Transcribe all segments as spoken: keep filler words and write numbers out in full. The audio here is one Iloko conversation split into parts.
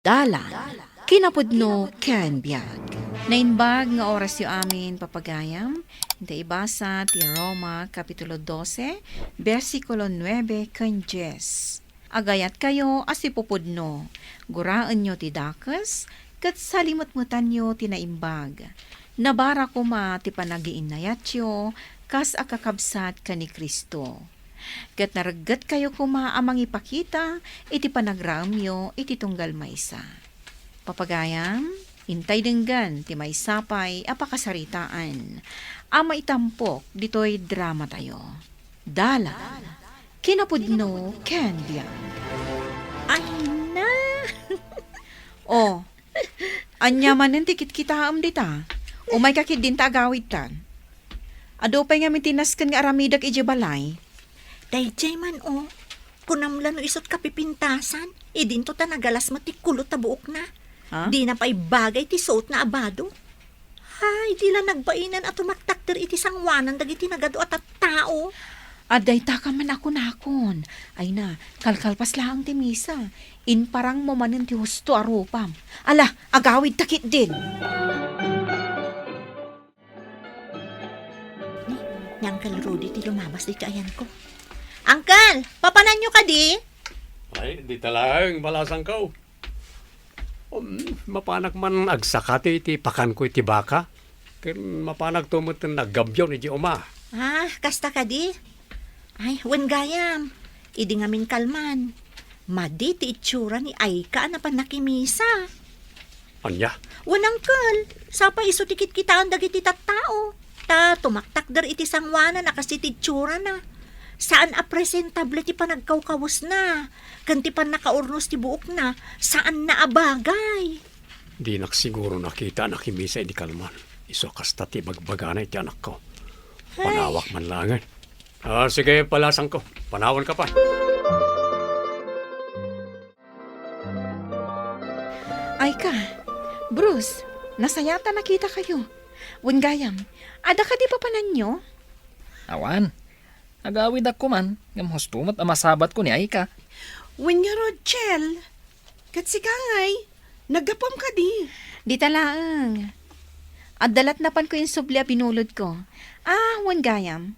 Dalan, kinapudno ken biag. Naimbag nga orasyo amin, papagayam. Inta ibasa ti Roma, Kapitulo dose, bersikulo nuebe ken dies. Agayatkayo a sipupudno, guraenyo ti dakes, ket salimetmetanyo ti naimbag. Nabara koma ti panagiinnayatyo kas a kakabsat ken ni Cristo. Ket nareggetkayo koma a mangipakita iti panagraemyo iti tunggal maysa. Papagayam, intay denggen ti maysa pay a pakasaritaan a maitampok ditoy dramatayo. Dalan, kinapudno ken biag. Ay na! Oh, ania manen ti kitkitaem dita? Umayka ketdin ta agawidtan. Adu pay ngamin ti nasken nga aramidek idiay balay. Daydiay man, oh. Kunam la no isut' kapipintasan, idinto ta nagalas met ti kulot ta buokna. Ha? Dina pay bagay ti suotna a bado. Ay, di la nagbainan a tumaktakder iti sangoanan dagiti nagadu a tattao. Adda itaka man a kunakon. Ay na, kalkalpas laeng ti misa. Imparangmo manen ti husto a rupam. Ala, agawidta ketdin. Ni, ni Uncle Rudy ti lumabas ditoy ayanko. Uncle, papananyo kadi? Ay, dita laeng, balasangko. Um, mapanak man agsakati iti pakanko iti baka. Ken mapanakto met nga aggabion idiay uma. Ah, kasta kadi? Ay, wen gayam. Idi ngamin kalman, madi ti itsura ni Aika a napan nakimisa. Ania? Wen, Uncle, sapay isu ti kitkitaen dagiti tattao. Ta tumaktakder iti sangoanan a kas iti itsurana. Saan a presentable ti panagkawkawesna, ken ti pannakaurnos ti buokna, saanna a bagay. Dinak siguro nakita a nakimisa idi kalman. Isu a kasta ti ibagbagana iti anakko. Ay. Panawak man laengen. Ah, sige, balasangko. Panawanka pay. Aika, Bruce, nasayaat a nakitakayo. Wen gayam, adda kadi papananyo? Awan. Agawidak koman, ngem husto met a masabatko ni Aika. Wen ngarud, Chel, ket sika ngay, naggapuam kadi? Dita laeng. Adda la't napanko insubli a binulodko. Ah, wen gayam.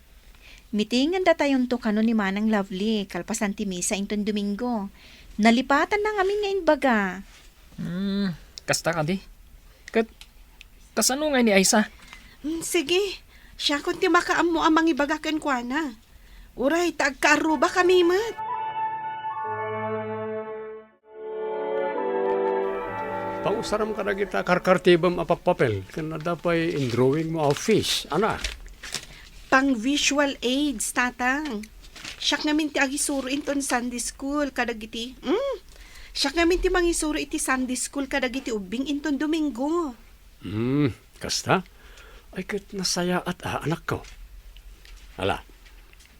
Meetingan datayonto kano ni Manang Lovely kalpasan ti misa inton Domingo. Nalipatanna ngamin nga imbaga. Hmm, kasta kadi. Ket kasano ngay ni Aisa? Hmm, sige. Siakon ti makaammo a mangibaga kenkuana. Uray, ta agkaarrubakami met. Pangusaram kadagita karkartibem a pappapel, ken adda pay indrawingmo a fish, anak. Pang visual aids, Tatang. Siak ngamin ti agisuro inton Sunday school kadagiti, hmm? Siak ngamin ti mangisuro iti Sunday school kadagiti ubbing inton Domingo. Hmm, kasta? Ay, ket nasayaat a, anakko. Ala,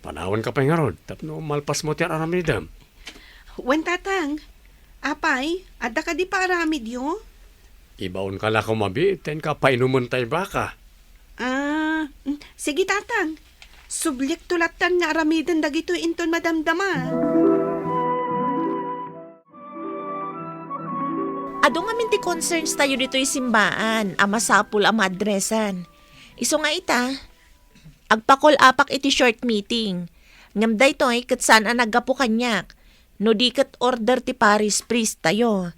panawanka pay ngarud tapno malpasmo ti ar-aramidem. Wen, Tatang. Apay, adda kadi paaramidyo? Ibaonka la koma bi, ta inka painumen tay baka. Ah, mm, sige, Tatang. Subliekto lattan nga aramiden dagitoy inton madamdama. Adu ngamin ti concerns tayo ditoy simbaan a masapul a maadresan. Isu nga ita, agpakol-apak iti short meeting. Ngem daytoy ket saan a naggapu kaniak, no di ket order ti parish priest tayo.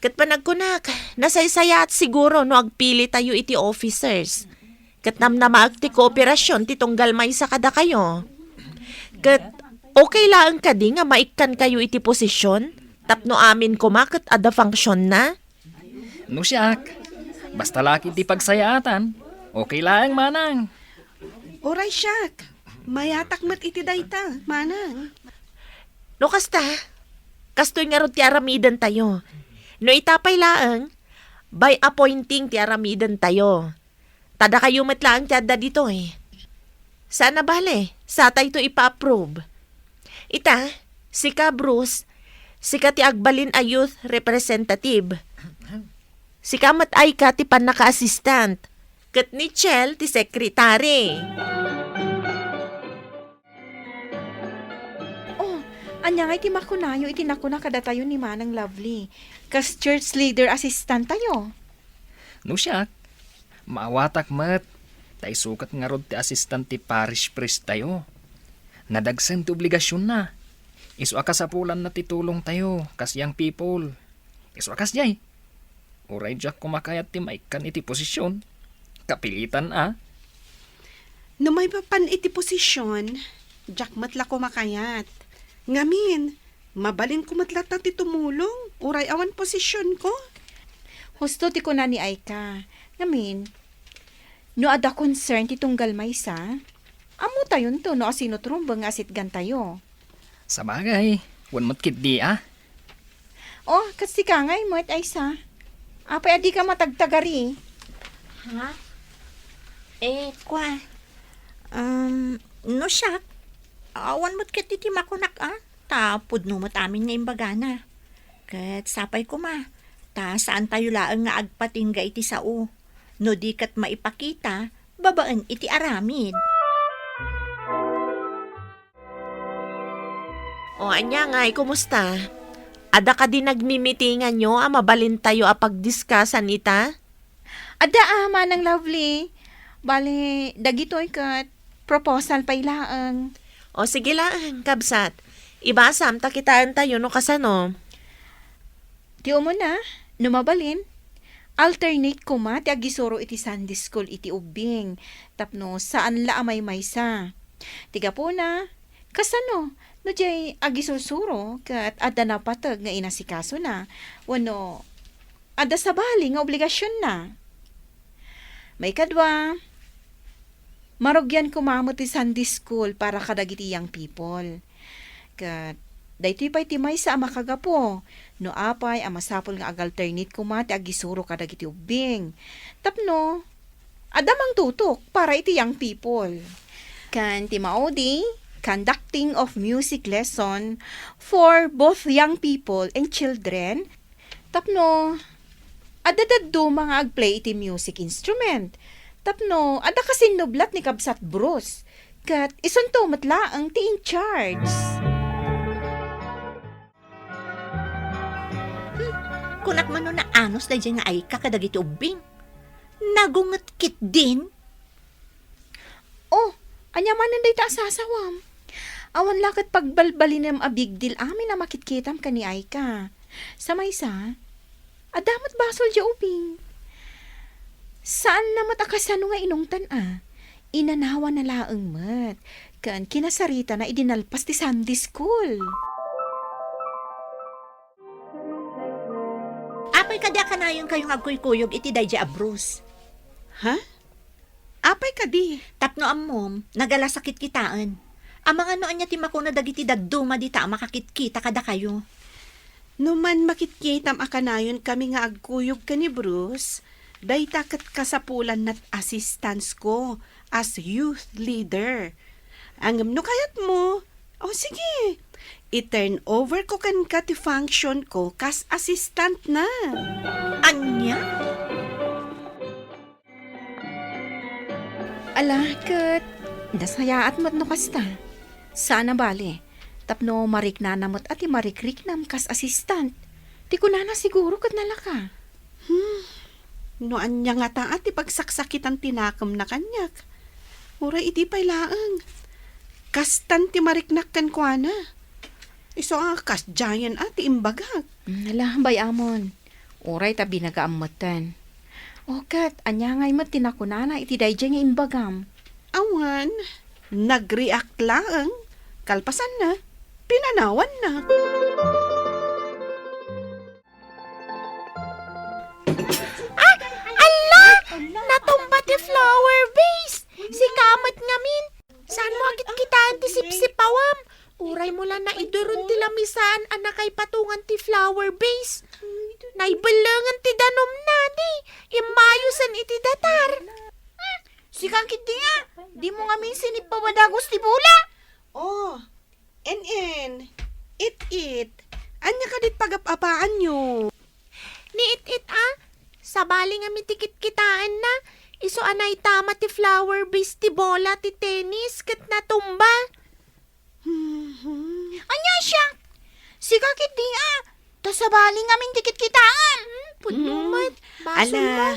Ket panagkunak, nasaysayaat siguro no agpili tayo iti officers. Ket namnamaek ti kooperasion ti tunggal maysa kadakayo. Ket okay laeng kadi nga maikkankayo iti posision tapno amin koma ket adda function na? No siak, basta la ket ti pagsayaatan, okay laeng, manang. Uray siak, mayatak met iti dayta, manang. No kasta, kastoy ngarud ti aramiden tayo. No ita pay laeng, by appointing ti aramiden tayo. Ta dakayo met laeng ti adda ditoy. Saan a bale, satayto ipa-approve. Ita, sika, Bruce, sika ti agbalin a youth representative. Sika met, Aika, ti pannaka-assistant. Ket ni Chel ti secretary. Oh, Ania ngay ti makunayo iti nakuna kadatayo ni Manang Lovely? Kas church leader assistant tayo. No siak, maawatak met, ta isu ket ngarud ti assistant ti parish priest tayo. Nadagsen ti obligasionna. Isu a kasapulanna ti tulongtayo kas young people. Isu a kasdiay. Uray diak kumakayat ti maikkan iti posision. Kapilitan a. No maipapan iti posision, diak met la kumakayat. Ngamin, mabalinko met latta ti tumulong, uray awan posisionko. Husto ti kuna ni Aika. Ngamin, no adda concern ti tunggal maysa, ammotayonto no asino ti rumbeng nga asitgantayo. Sabagay, wen met ketdi a. Oh, kas sika ngay met, Aisa. Apay a dika matagtagari? Ha? Eh, kua, um, no siak, awan met ketdi ti makunak a, ta pudno met amin nga imbagana. Ket sapay koma, ta saantayo laeng nga agpatingga iti sao, no di ket maipakita babaen iti aramid. O, ania ngay, kumusta? Adda kadi nagmimitinganyo a mabalintayo a pagdiskasan ita? Adda a, Manang Lovely. Bale, dagitoy ket proposal pay laeng. O, sige laeng, kabsat. Ibasam ta kitaentayo no kasano. Ti umuna, no mabalin, alternate koma ti agisuro iti Sunday school iti ubbing, tapno saan la a maymaysa. Ti gapuna, kasano no diay agisursuro ket adda napateg nga inasikasona wenno adda sabali nga obligasionna? Maikadua, marugian koma met ti Sunday school para kadagiti young people. Ket daytoy pay ti maysa a makagapu no apay a masapul nga agalternate koma ti agisuro kadagiti ubbing. Tapno adda mangtutok para iti young people. Ken ti maudi, conducting of music lesson for both young people and children. Tapno adda dadduma nga agplay iti music instrument. Tapno adda kasinnublat ni Kabsat Bruce. Ket isunto met laeng ti in charge. Hmm, kunak man no naanus daydiay nga Aika kadagiti ubbing. Nagunget ketdin. Oh, ania manen dayta a sasawam? Awan la ket pagbalbalinem a big deal amin a makitkitam ken ni Aika. Sa maysa, adda met basol diay ubing. Saanna met a kasano nga inungtan a. Inanawana laeng met, ken kinasaritana idi nalpas ti Sunday school. Apay kadi a kanayonkayo nga agkuykuyog iti daydiay a Bruce? Ha? Apay kadi? Tapno ammom, nagalasakit kitaen. Amangan no ania ti makuna dagiti dadduma dita a makakitkita kadakayo. No man makitkitam a kanayonkami nga agkuyog ken ni Bruce, dayta ket kasapulanna ti assistance ko as youth leader. Ngem no kayatmo, o sige, i-turn over ko kenka ti function ko kas assistant na. Ania? Ala, ket nasayaat met no kasta. Saan a bale, tapno mariknana met a ti marikriknam kas assistant. Ti kunana siguro ket nalaka. Hmm, no ania ngata a ti pagsaksakitan ti nakemna kaniak. Uray idi pay laeng. Kastan ti mariknak kenkuana. Isu a kasdiayen a ti imbagak. Mm, ala, bay-amon. Uray ta binagaam metten. O ket, ania ngay met ti nakunana iti daydiay nga imbagam? Awan, nag-react laeng. Kalpasanna, pinanawanna. Ah! Alla! Natumba ti flower vase! Sika met ngamin! Saanmo a kitkitaen ti sipsipawam? Uraymo la naiduron ti lamisaan a nakaipatongan ti flower vase. Naibellengen ti danumna, ni immayosen iti datar. Sika ketdi nga, dimo ngamin sinippaw a dagus ti bola? Oh, en-en, it-it, ania kadi ti pagap-apaanyo? Ni it-it a, sabali ngamin ti kitkitaenna, isu a naitama ti flower vase ti bola ti tennis ket natumba. Mhm. Ania siak? Sika ketdi a. Ta sabali ngamin ti kitkitaem. Hmm, pudno Mm. met. Basol Ala, mo.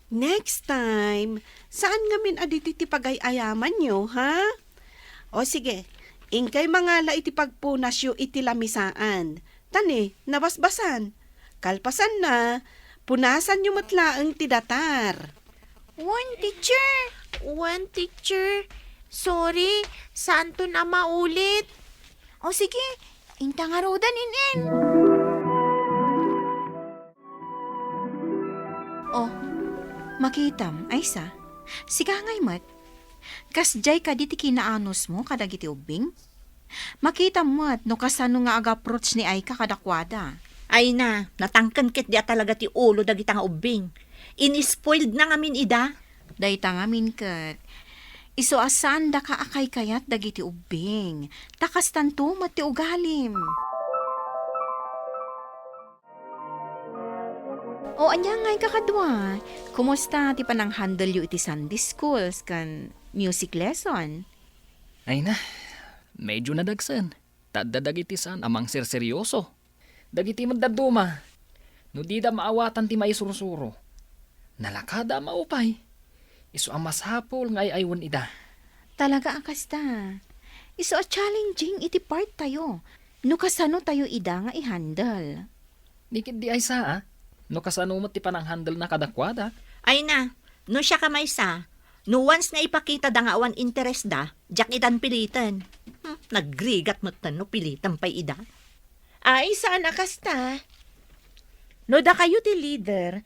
Next time, saan ngamin a ditoy ti pagay-ayamanyo, ha? O sige, inkay mangala iti pagpunasyo iti lamisaan. Ta ni, nabasbasan. Kalpasanna, punasanyo met laeng ti datar. Wen, teacher. Wen, teacher. Sorry, saanton a maulit. O sige, inta ngaruden, in-in. O, makitam, Aisa. Sika ngay met. Kasdiay kadi ti kinaanusmo kadagiti ubbing? Makitam met no kasano nga aga-approach ni Aika kadakuada. Ay na, natangken ketdi a talaga ti ulo dagita nga ubbing. In-spoiled na ngamin ida. Dayta ngamin ket, isu a saandaka a kaykayat dagiti ubbing, ta kastanto met ti ugalim. O, ania ngay, kakadua? Kumusta ti panang-handleyo iti Sunday schools ken music lesson? Ay na, medyo nadagsen. Ta adda dagiti saan a mangserseryoso. Dagiti met dadduma, no dida maawatan ti maisursuro, nalakada a maupay. Isu a masapul nga ay-aywen ida. Talaga a kasta. Isu a challenging iti part tayo. No kasano tayo ida nga i-handle? Ni ketdi Aisa, a? No kasano met ti panang-handle na kadakuada? Ay na, no siak a maysa, no once nga ipakitada nga awan interest da, diak idan piliten. Hmm, nagrigat met no piliten pay ida. Ay, saan a kasta? No dakayo ti leader,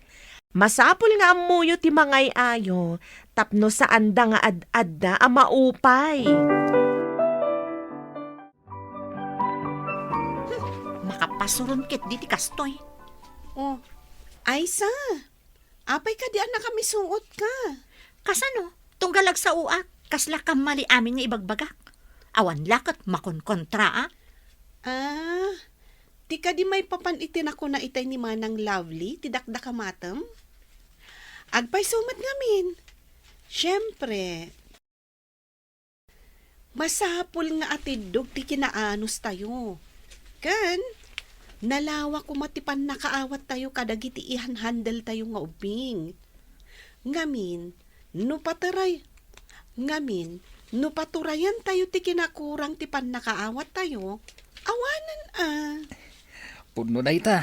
masapul nga ammoyo ti mangay-ayo tapno saanda nga ad-adda a maupay. Hmm, makapasuron ketdi ti kastoy. Oh, Aisa, apay kadi a nakamisuotka? Kasano? Tunggal agsaoak, kasla kammali amin nga ibagbagak. Awan la ket makonkontraak. Ah, ti kadi maipapan iti nakuna itay ni Manang Lovely ti dakdakamatem? Agpayso met ngamin. Siempre, masapul nga atiddog ti kinaanustayo. Ken, nalawa koma ti pannakaawattayo kadagiti i-handle tayo nga ubbing. Ngamin, no paturay-, ngamin, no paturayan tayo ti kinakurang ti pannakaawat tayo, awanen a. Pudno dayta.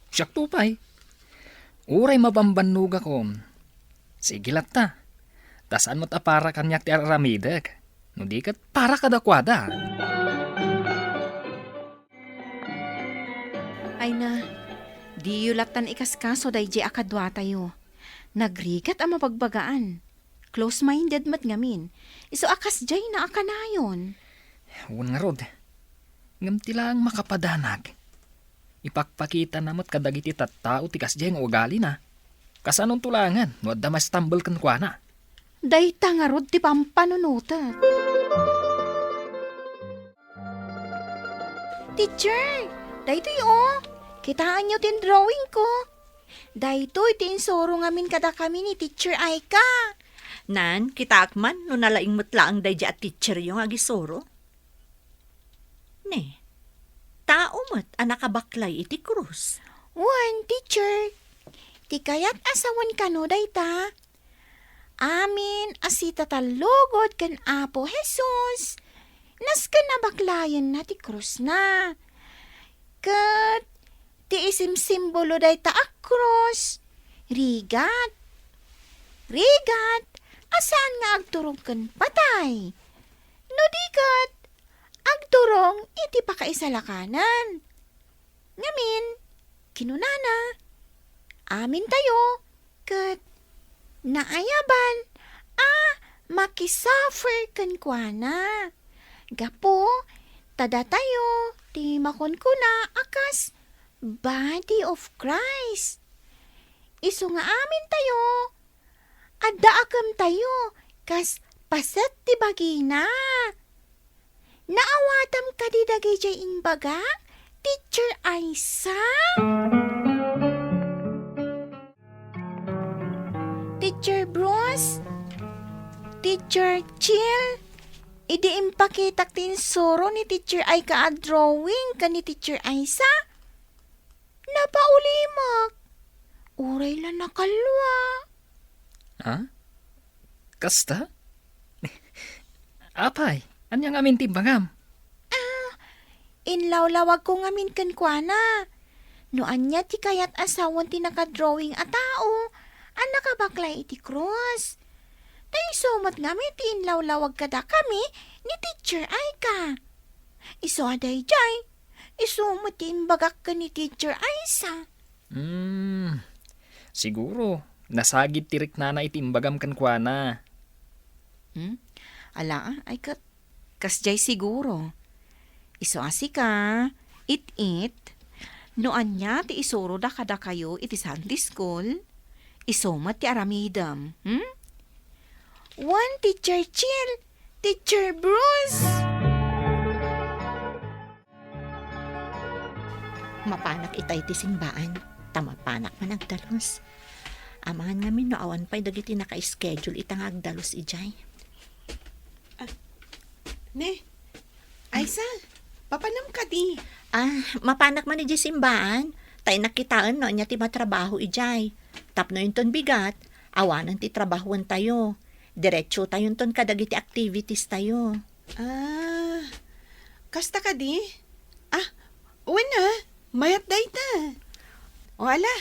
Siak to pay. Uray mabambannogakon, sige latta. Ta saan met a para kaniak ti ar-aramidek. No di ket, para kadakuada. Ay na, diyo lattan ikaskaso daydiay a kaduatayo. Nagrigat a mabagbagaan. Close-minded met ngamin. Isu a kasdiay na a kanayon. Wen ngarud. Ngem ti laeng makapadanag, ipakpakitana met kadagiti tattao ti kasdiay nga ugalina. Kasanonto laengen no adda ma-stumble kenkuana? Dayta ngarud ti pampanunotek. Teacher, daytoy, o. Kitaenyo ti drawingko. Daytoy ti insuro ngamin kadakami ni Teacher Aika. Nan, kitaak man no nalaing met laeng daydiay a teacheryo nga agisuro. Ne, tao met a nakabaklay iti krus. Wen, teacher. Ti kayat a sawen kano dayta, amin a sitatallugod ken Apo Jesus, nasken a baklayenna ti krusna. Ket ti isimsimbolo dayta a krus, rigat. Rigat a saan nga agturong ken patay. No di ket, agturong iti pakaisalakanan. Ngamin, kinunana, amintayo ket naayaban a makisuffer kenkuana. Gapu ta datayo ti makunkuna a kas body of Christ. Isu nga amintayo, adda a kemtayo kas paset ti bagina. Naawatam kadi dagidiay imbaga, Teacher Aisa? Teacher Bruce? Teacher Chill? Idi impakitak ti insuro ni Teacher Aika a drawing ken ni Teacher Aisa, napaulimek. Uray la nakalua. Ha? Kasta? Apay, ania ngamin ti imbagam? Ah, inlawlawagko ngamin kenkuana. No ania ti kayat a sawen ti nakadrawing a tao a nakabaklay iti krus. Ta isu met ngamin ti inlawlawag kadakami ni Teacher Aika. Isu a daydiay, isu met ti imbagak ken ni Teacher Aisa. Hmm, siguro, nasagid ti riknana iti imbagam kenkuana. Hmm? Ala, ay ket, kasdiay siguro. Isu a sika, it-it, no ania ti isuroda kadakayo iti Sunday school, isu met ti aramidem, hmm? Wen, Teacher Chil, Teacher Bruce! Mapanak itay ti simbaan, ta mapanak man agdalus. Amangan ngamin no awan pay dagiti naka-schedule ita nga agdalus idiay. Ah, ne, Aisa, mapanam kadi? Ah, mapanak man idiay simbaan, ta innak kitaen no ania ti matrabaho idiay. Tapno inton bigat, awanen ti trabahoentayo. Diretsotayonton kadagiti activities tayo. Ah, kasta kadi? Ah, wen a, mayat dayta. O ala,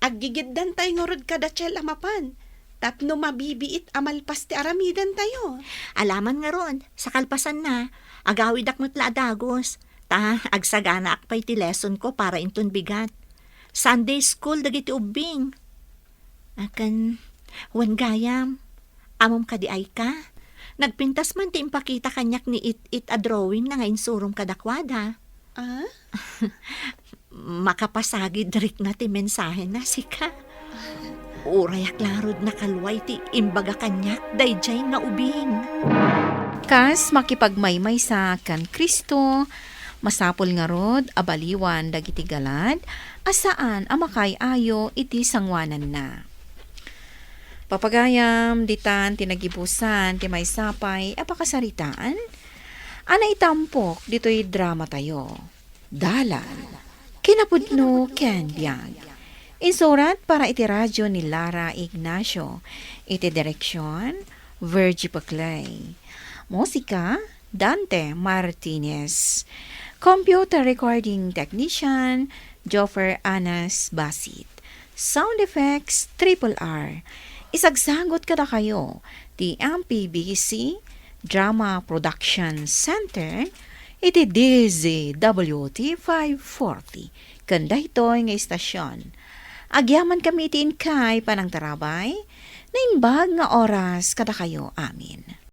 aggigiddantayo ngarud kada Chel a mapan, tapno mabibiit a malpas ti aramidentayo. Alaman ngarud, sa kalpasanna, agawidak met la a dagus, ta agsaganaak pay ti lesson ko para inton bigat. Sunday school dagiti ubbing. Akan, wen gayam, ammom kadi Aika? Nagpintas man ti impakita kaniak ni It-it a drawing na nga insurom kadakuada. Ah? Makapasagid rikna ti mensahena, sika. Urayak ngarud nakalua ti imbaga kaniak daydiay nga ubing. Kas makipagmaymaysa ken Cristo, masapul ngarud a baliwan dagiti galad a saan a makaay-ayo iti sanguananna. Papagayam, ditan ti nagibusan ti maysa pay a pakasaritaan a naitampok ditoy dramatayo. Dalan, kinapudno ken biag. Insurat para iti radio ni Lara Ignacio. Iti direksion, Virgie Paclay. Musika, Dante Martinez. Computer recording technician, Joffer Anas Basit. Sound effects, Triple R. Isagsagut kadakayo ti M P B C Drama Production Center iti D Z W T five forty. Ken daytoy nga istasion, agyamankami iti inkay panangtarabay, naimbag nga oras kadakayo amin.